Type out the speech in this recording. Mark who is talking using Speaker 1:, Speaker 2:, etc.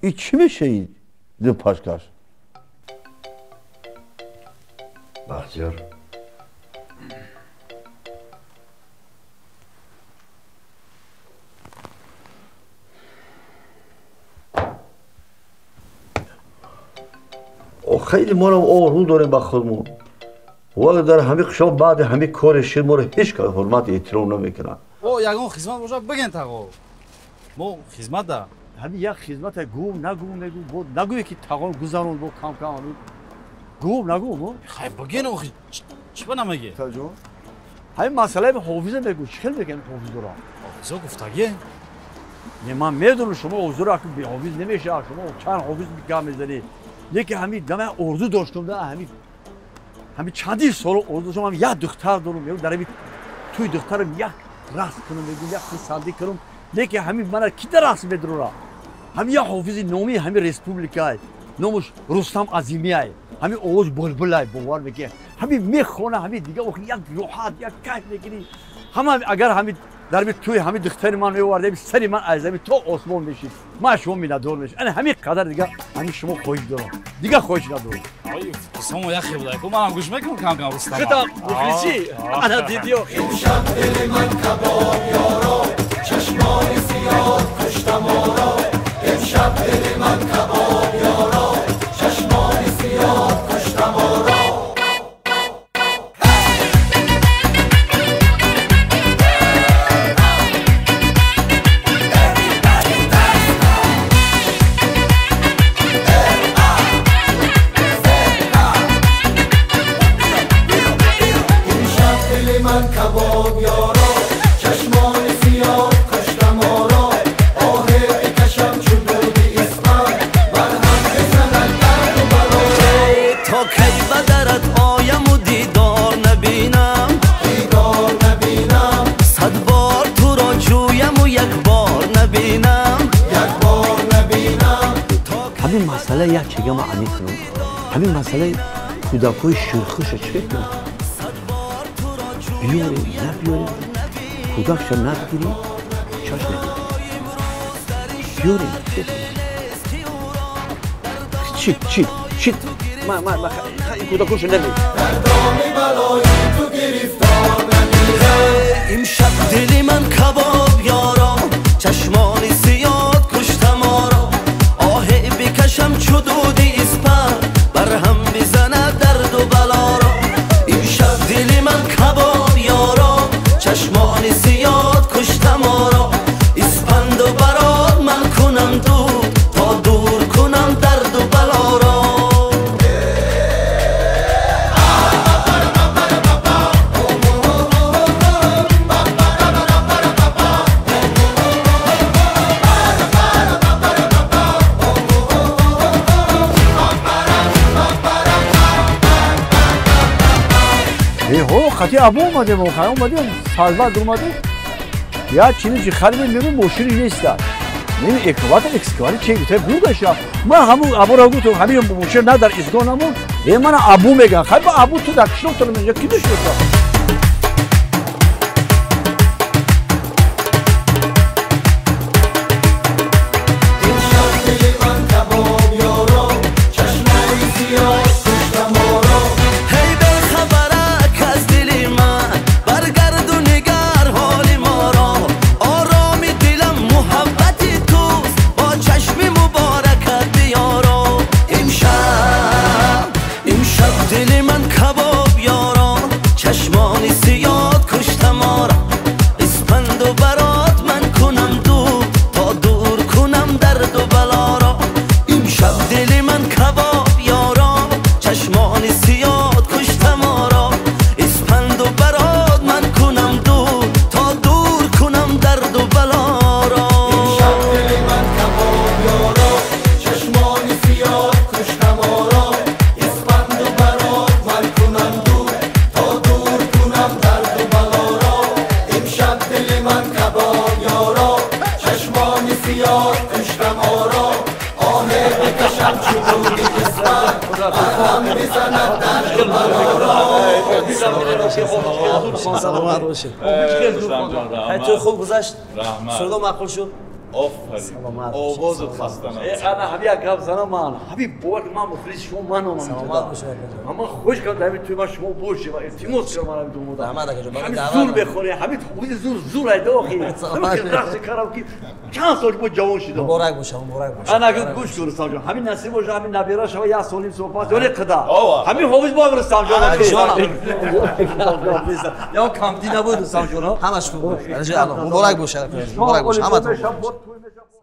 Speaker 1: ин чӣ меша ин ду пашкаш?
Speaker 2: Бахтиёр,
Speaker 1: хеле моро орзу дорем ба худмон. Вале дар ҳамин қишлоқ баъди ҳамин кори шир моро ҳеҷ кас ҳурмат эҳтиром намекунад.
Speaker 3: О, ягон хизмат бошад, бигин тағо. Мо хизмат да.
Speaker 4: Ҳамин як хизмата гӯ нагӯ мегӯ, бо нагӯе ки тағон гузарон бо кам кам ҳамин гӯ нагӯ мо.
Speaker 3: Хай бигин охи чӣ ба намегӣ?
Speaker 4: Таҷон. Ҳамин масъалаи ҳофиза мегӯ, чӣ хел мекунем ҳофизро?
Speaker 3: Ҳофизо гуфтагӣ?
Speaker 4: Не, ман медонам шумо ҳофизро аку беҳофиз намешавад, шумо чанд ҳофиз гап мезанед. Лекин ҳамин дама орзу доштам да ҳамин чандин сол орзу доштам, ҳамин як духтар дорам, мегӯям дар ҳамин тӯи духтарам як рақс кунам, мегӯям як хурсандӣ кунам, лекин ҳамин мана ки дар рақс медурора? Ҳамин як ҳофизи номии ҳамин республикай, номаш Рустам Азимиай, ҳамин овоз булбулай, бовар мекунӣ, ҳамин мехона, ҳамин дига охи як роҳат, як кайф мекунӣ. Ҳама агар ҳамин дар ҳамин тӯи ҳамин духтари ман меовард, ҳамин сари ман аз ҳамин то осмон мешид, ман шумо миннатдор мешид. Ана ҳамин қадар дига ҳамин шумо хоҳиш дорам, дига хоҳиш надорам.
Speaker 3: Қиссамо як хел буда, манам гӯш мекунам кам кам Рустам.
Speaker 4: Худам мухлисӣ, ана дидӣ охи.
Speaker 5: Имшаб дили ман кабоб ёро, чашмони сиёҳ кушта моро. Имшаб дили ман кабоб ёро, чашмони сиёҳ кушта моро.
Speaker 1: Ҳамин масъала як чига ман аниқ кунам. Ҳамин масъалаи кӯдакҳои ширхӯша чӣ кунам? Биёрем, набиёрем, кӯдакша набигирем, чаш набигирем. Биёрем, чӣ кунам? Чӣ, чӣ, чӣ? Ман, ман, ман ин кӯдакҳоша намегирам.
Speaker 5: Дар доми балои ту гирифтор намирам.
Speaker 6: Имшаб дили ман кабоб ёро, чашмони сиёҳ кушта моро. Оҳе бикашам чу дуди испар, барҳам бизанад дарду балоро. Имшаб дили ман кабоб ёро, чашмони сиёҳ кушта моро. Испанду барот ман кунам дур, то дур кунам дарду балоро.
Speaker 4: Хати абу омадем, охай омадем, салват омадем. Я чини чи харидем, мегӯм мошини неста. Мегӯм экскаватор, экскаватор чи гуфта бурдаша. Ман ҳамун абуро гуфтам, ҳамин мошин на дар изгоҳ намонд. Э мана абу мегӯянд. Хай ба абу ту дар қишлоқ ту инҷа ки мешиноса?
Speaker 6: سلامت باشید. تو خوب گذشت؟ سودا معقول شد؟
Speaker 7: Офарин, овозат хаста набошад.
Speaker 4: Ана ҳами як гап занам ман. Ҳами бовар ки ман мухлиси шумо ман омам.
Speaker 8: Саломат бошед, акаҷон.
Speaker 4: Ман хуш кардам дар ҳамин тӯй ман шумо бошед ва илтимос кардам ман ҳамин думода.
Speaker 8: Раҳмат, акаҷон, барои
Speaker 4: Ҳамин
Speaker 8: даъват.
Speaker 4: зур мехонӣ, ҳамин ҳамин зур зур айда охи.
Speaker 8: Саломат
Speaker 4: Ҳамин рақс кардам ки чанд сол шумо ҷавон шудам.
Speaker 8: Муборак бошад, муборак бошад.
Speaker 4: Ана агар гӯш кун Рустам ҷон, ҳамин насиб боша, ҳамин набира шава як сол ним сол пас ёне қида.
Speaker 7: Ова.
Speaker 4: Ҳамин ҳофиз бо Рустам ҷон.
Speaker 8: Ҷонам.
Speaker 4: Ё камди набуд Рустам ҷон.
Speaker 8: Ҳамаш хуб буд. Дараҷаи аъло. Муборак бошад, акаҷон. Муборак бошад. Ҳаматон муборак.